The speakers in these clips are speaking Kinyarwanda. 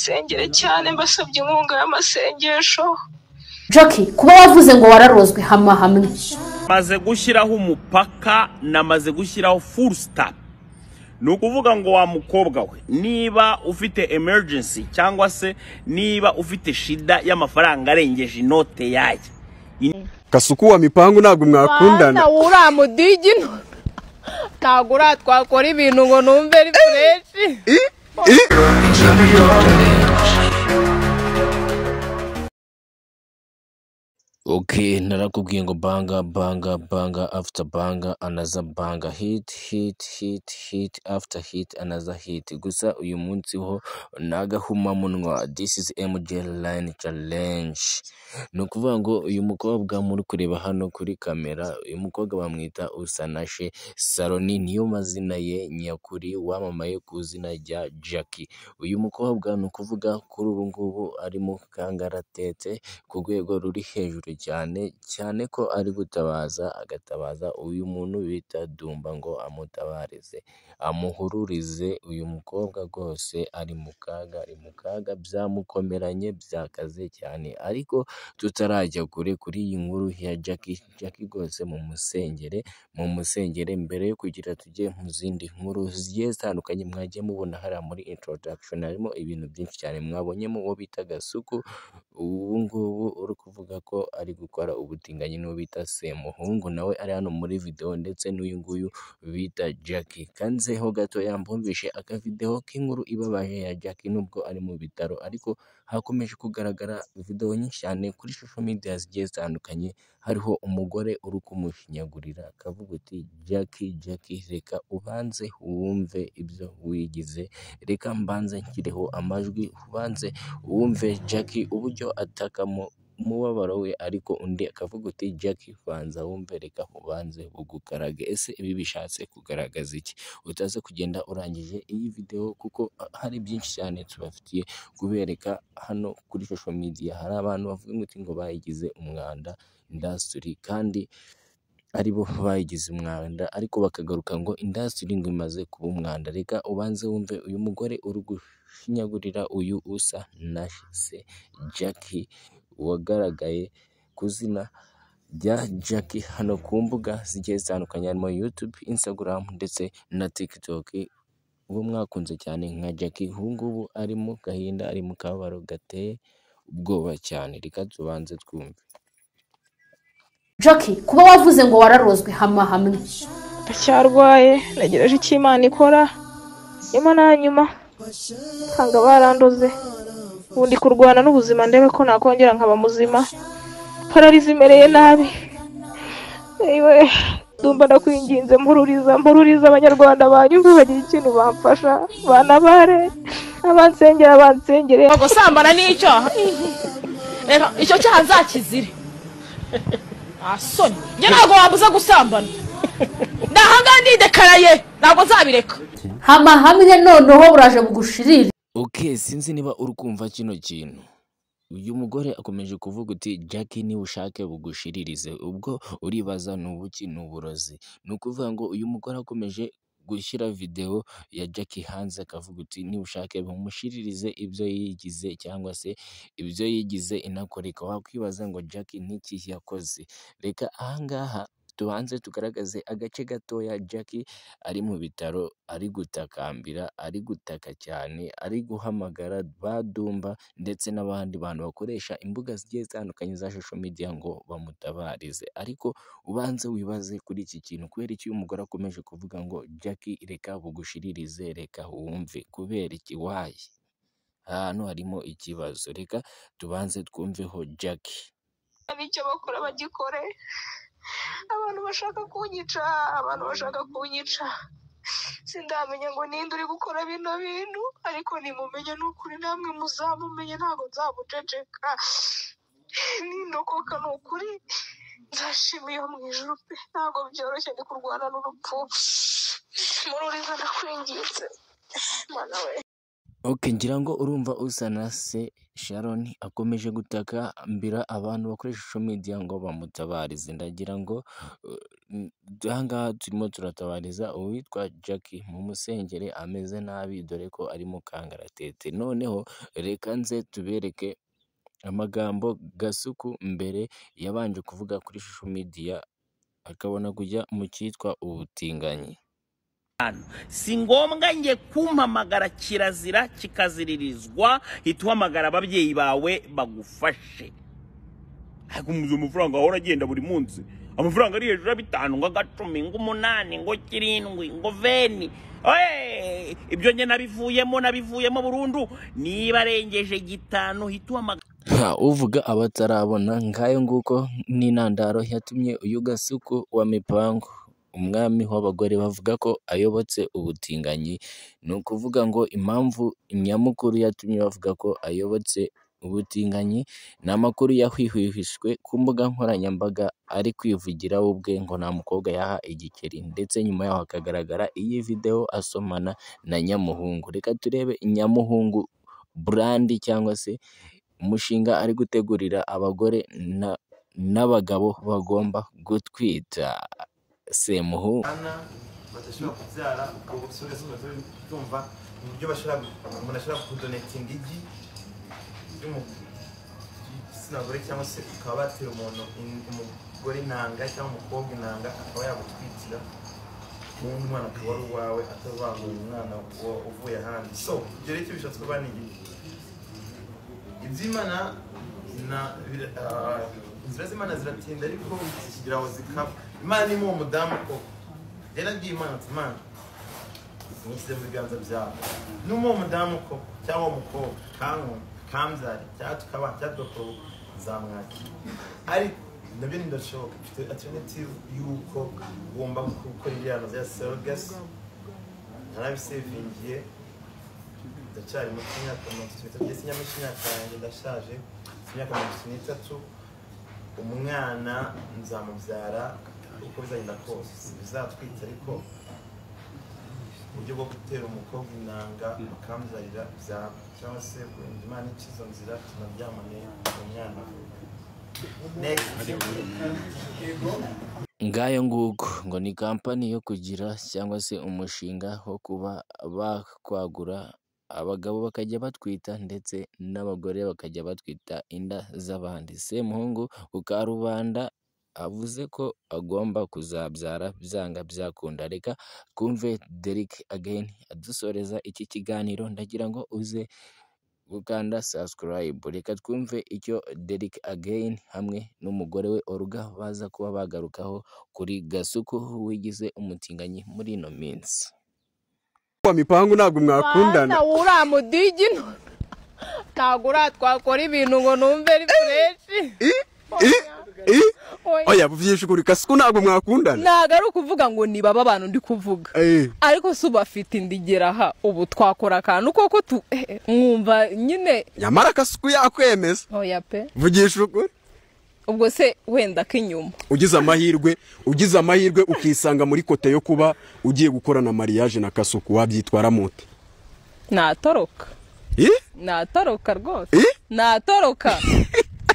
Sengere cyane, mbasabye inkunga y'amasengesho. Jackie, kuba wavuze ngo wararozwe, hama hamwe. Maze gushyiraho umupaka, namaze gushyiraho full stop. Ni ukuvuga ngo wa mukobwa we, niba ufite emergency cyangwa se niba ufite shida y'amafaranga arengeje inote yayo, Kasuku wa mipangu ntabwo mwakundana. Uriya mudigi ntabwo uriya twakora ibintu ngo numve ari fresh. Ok, narakubwiye ngo banga banga banga after banga another banga, hit hit hit hit after hit another hit. Gusa uyu munsi ho ni agahumamunwa. This is MJ Line Challenge. Ni ukuvuga ngo uyu mukobwa muri kureba hano kuri kamera, uyu mukobwa bamwita Usanashe Saloni, niyo mazina ye nyakuri, wamamaye ku izina rya Jackie. Uyu mukobwa ni ukuvuga kuri ubu ngubu ari mu kangaratete ku rwego ruri hejuru cyane cyane, ko ari gutabaza, agatabaza uyu muntu bita Dumba ngo amutabarize, amuhururize. Uyu mukobwa rwose ari mu kaga, ari mu kaga, byamukomeranye, byakaze cyane. Ariko tutarajya kure kuri iyi nkuru ya Jackie, Jackie rwose mumusengere, mumusengere mbere yo kugira tujye mu zindi nkuru zigiye zitandukanye mwagiye mubona hariya muri introduction. Harimo ibintu byinshi cyane mwabonyemo uwo bita Gasuku, ubu ngubu uri kuvuga ko ari gukora ubutinganyi n'uwo bita Semuhungu, nawe ari hano muri video, ndetse n'uyu nguyu bita Jackie. Kanzeho gato yambumvishe akavideo k'inkuru ibabaje ya Jackie, nubwo ari mu bitaro, ariko hakomeje kugaragara video nyinshi cyane kuri social media zigiye zitandukanye, hariho umugore uri kumushinyagurira akavuga uti Jackie, Jackie, reka ubanze wumve ibyo wigize, reka mbanze nshyireho amajwi ubanze wumve Jackie uburyo atakamo umubabaro we, ariko undi akavuga uti Jackie banza wumve, reka ubanze ugukarage. Ese ibi bishatse kugaragaza iki? Utaza kugenda urangije iyi video, kuko hari byinshi cyane tubafitiye kubereka hano kuri social media. Hari abantu bavuga ngo ngo bayigize umwanda industry, kandi aribo bayigize umwanda, ariko bakagaruka ngo industry ngo imaze kuba umwanda. Reka ubanze wumve uyu mugore uri gushinyagurira uyu usa na se Jackie, wagaragaye ku izina rya Jackie hano ku mbuga zigiye zitandukanye, harimo YouTube, Instagram ndetse na TikTok, uwo mwakunze cyane nka Jackie. Ubu ngubu ari mu gahinda, ari mu kababaro gateye ubwoba cyane. Reka tubanze twumve. Jackie, kuba wavuze ngo wararozwe, hama hamwe. Ndacyarwaye, ntegereje icyo Imana ikora, nyuma na nyuma nsanga barandoze. Ubu ndi kurwana n'ubuzima ndebe ko nakongera nkaba muzima. Pararizi imereye nabi. Ewe, Dumba ndakwinginze, mpururiza, mpururiza abanyarwanda banyumve bagira ikintu bamfasha, banabare, abansengera bansengere. Gusambana ni icyaha, reka icyo cyaha nzakizire. Nta soni, njye ntabwo wambuza gusambana, ndahangaha ndidekaraye, ntabwo nzabireka. Hama hamwe noneho buraje bugushirire. Ok, sinzi niba uri kumva kino kintu. Uyu mugore akomeje kuvuga uti Jackie niba ushake bugushiririze. Ubwo uribaza ni ubuki? Ni uburozi. Ni ukuvuga ngo uyu mugore akomeje gushyira video ya Jackie hanze, akavuga uti niba ushake bumushiririze ibyo yigize, cyangwa se ibyo yigize inakoreka. Wakwibaza ngo Jackie niki yakoze? Reka ahangaha tubanze tugaragaze agace gatoya Jackie ari mu bitaro, ari gutakambira, ari gutaka cyane, ari guhamagara ba Dumba ndetse n'abandi bantu bakoresha imbuga zigiye zitandukanye za social media ngo bamutabarize. Ariko ubanze wibaze kuri iki kintu, kubera iki uyu mugore akomeje kuvuga ngo Jackie reka bugushiririze, reka wumve, kubera iki? Wayi, ahantu harimo ikibazo. Reka tubanze twumveho Jackie. Icyo bakora bagikore. Abantu bashaka kunyica, abantu bashaka kunyica, sindamenya ngo ninde uri gukora bino bintu, ariko nimumenye n'ukuri namwe muzamumenye, ntabwo nzamuceceka. Nindokoka ni ukuri nzashima iyo mu ijuru pe. Ntabwo byoroshye, ndi kurwana n'urupfu. Mururiza ndakwinginze, Mana we. Ok, ngira ngo urumva usa na se Sharon akomeje gutaka mbira abantu bakoresha social media ngo bamutabarize. Ndagira ngo ahangaha turimo turatabariza uwitwa Jackie mu musengere, ameze nabi dore ko ari mu kangaratete. Noneho reka nze tubereke amagambo Gasuku mbere yabanje kuvuga kuri social media akabona kujya mu cyitwa ubutinganyi. Si ngombwa nge kumpamagara, kirazira kikaziririzwa, hita uhamagara ababyeyi bawe bagufashe. Ariko umuzi amafaranga ahora agenda buri munsi, amafaranga ari hejuru ya 5 ngo 10 ngo 8 ngo 7 ngo 20. Oye, ibyo nge nabivuyemo burundu. Niba arengeje 5 hita uhamagara. Uvuga abatarabona ngayo nguko n'intandaro yatumye uyu Gasuku wa mipango umwami w'abagore bavuga ko ayobotse ubutinganyi. Ni ukuvuga ngo impamvu nyamukuru yatumye bavuga ko ayobotse ubutinganyi ni amakuru yahwihwihishwe ku mbuga nkoranyambaga ari kwivugira we ubwe ngo nta mukobwa yaha igikeri, ndetse nyuma yaho hakagaragara iyi video asomana na Nyamuhungu. Reka turebe Nyamuhungu brand cyangwa se umushinga ari gutegurira abagore n'abagabo bagomba gutwita. Semuhungu badashobora kubyara, ubwo tumva uburyo bashobora umuntu ashobora kudonatinga igi ry'igitsina gore cyangwa se ukaba batera umuntu umugore intanga cyangwa umukobwa intanga akaba yagutwitira, uwundi mwana akaba ari uwawe atavangura umwana uvuye ahandi. So ibyo rero icyo bishatse kuba ni iby'Imana, inzira z'Imana ziratinda ariko zikigira aho zikaba. Imana ni uwo mudamu koko. Rero nabwiye Imana ati Imana nshyize mu biganza byawe, n'uwo mudamu koko cyangwa uwo mukobwa kambyare cyangwa tukaba cyangwa tugakora nzamwakira, ariko nabyo ntidashoboka. Mfite alternative y'uko ugomba gukora iriya nzu ya surrogacy, narabisevingiye, ndacyari muto, imyaka 33, ndetse nyamara imyaka yanjye ndashaje, imyaka 33. Umwana nzamubyara uko bizagenda kose, bizatwita, ariko uburyo bwo gutera umukobwa inanga bakambyarira byaba, cyangwa se wenda Imana ica izo nzira tunaryamane umwana. Ngayo nguko ngo ni kampani yo kugira cyangwa se umushinga wo kuba bakwagura abagabo bakajya batwita ndetse n'abagore bakajya batwita inda z'abandi. Semuhungu ku karubanda avuze ko agomba kuzabyara byanga byakunda. Reka twumve Derek again adusoreza iki kiganiro, ndagira ngo uze gukanda subscribe. Reka twumve icyo Derek again hamwe n'umugore we Olga baza kuba bagarukaho kuri Gasuku wigize umutinganyi muri ino minsi. Wa mipangu ntabwo mwakundana. Uriya mudigi ntabwo uratwakora ibintu ngo numve ari fresh. Oya buvyishe kuri Gasuku ntabwo mwakundana. Ntabwo ari ukuvuga ngo ni baba abantu ndi kuvuga, ariko se ubafite indigera aha ubu twakora akantu koko mwumva nyine. Nyamara Gasuku yakwemeza. Oya pe, vugisha ukuri. Ubwo se wenda k'inyuma ugize amahirwe ukisanga muri kote yo kuba ugiye gukorana mariage na Kasuku, wabyitwara mute? Natoroka. Natoroka rwose. Natoroka.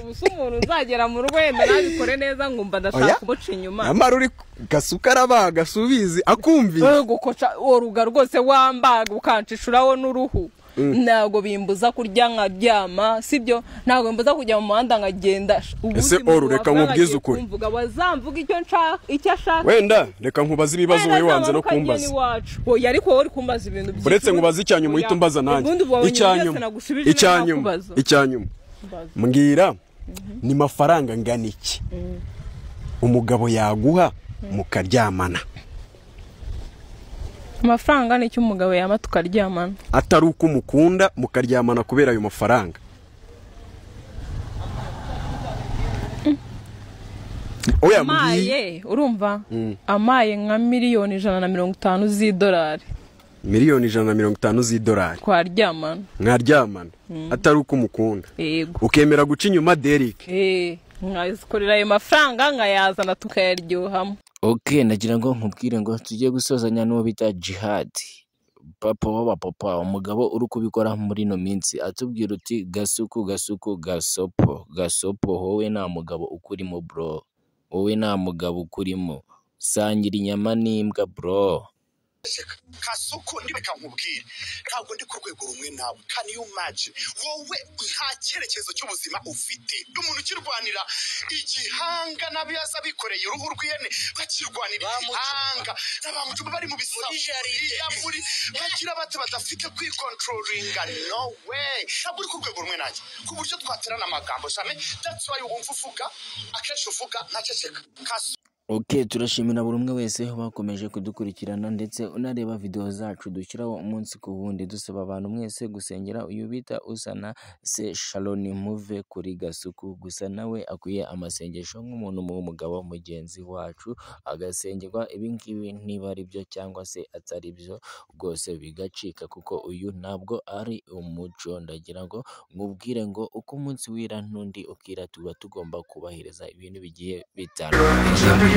Ubu se umuntu uzagera mu rugo wenda nabikore neza ngumva ndashaka kumuca inyuma. Nyamara uri Gasuku arabaga subizi akumvise. Gukoca oruga rwose wambaga ukancishuraho n'uruhu. Ntabwo bimbuza kurya nkaryama, sibyo? Ntabwo bimbuza kujya mu muhanda nkagenda. Ese oru reka nkubwize ukuri, bazamvuga icyo nshaka icyo ashaka. Wenda reka nkubaze ibibazo wowe wanze no kumbaza. Oya ariko wowe uri kumbaza ibintu byinshi. Uretse nkubaze icyanyuma uhita umbaza nanjye. Icyanyuma mbwira ni mafaranga ngana iki umugabo yaguha mukaryamana? Amafaranga ni icyo umugabo yama tukaryamana, atari uko umukunda mukaryamana kubera ayo mafaranga. Oya amaye urumva amaye nka 150,000,000 z'idolari. 150,000,000 z'idolari twaryamana, mwaryamana atari uko umukunda. Yego. Ukemera guca inyuma Derek. Nkazikorera ayo mafaranga nkayazana tukayaryohamo. Ok, nagira ngo nkubwire ngo tujye gusozanya n'uwo bita Jihad. Papa w'abapapa, umugabo uri kubikora muri ino minsi, atubwira uti Gasuku Gasuku gasopo gasopo, wowe nta mugabo ukurimo bro, wowe nta mugabo ukurimo, sangira inyama n'imbwa bro. Kasuku, ndibeka nkubwire, ntabwo ndi ku rwego rumwe nawe. Can you imagine? Wowe nta cyerekezo cy'ubuzima ufite, umuntu ukirwanira igihanga n'abiyaza bikoreye uruhu rw'ihene, bakirwanira igihanga n'abamucuma bari mu bisafuriya muri bagira bate, badafite kwikontrolinga. No way, ntabwo uri ku rwego rumwe nanjye ku buryo twaterana amagambo jamais. That's why wumva uvuga akenshi, uvuga ntaceceka, Kasuku. Ok, turashimira buri umwe wese bakomeje kudukurikirana ndetse unareba video zacu dushyiraho umunsi ku wundi. Dusaba abantu mwese gusengera uyu bita Usana se Sharon, muve kuri Gasuku. Gusa nawe akwiye amasengesho nk'umuntu w'umugabo mugenzi wacu, agasengerwa ibi ngibi niba ari byo cyangwa se atari byo rwose bigacika, kuko uyu ntabwo ari umuco. Ndagira ngo nkubwire ngo uko umunsi wira n'undi ukira, tuba tugomba kubahiriza ibintu bigiye bitandukanye. Challenge.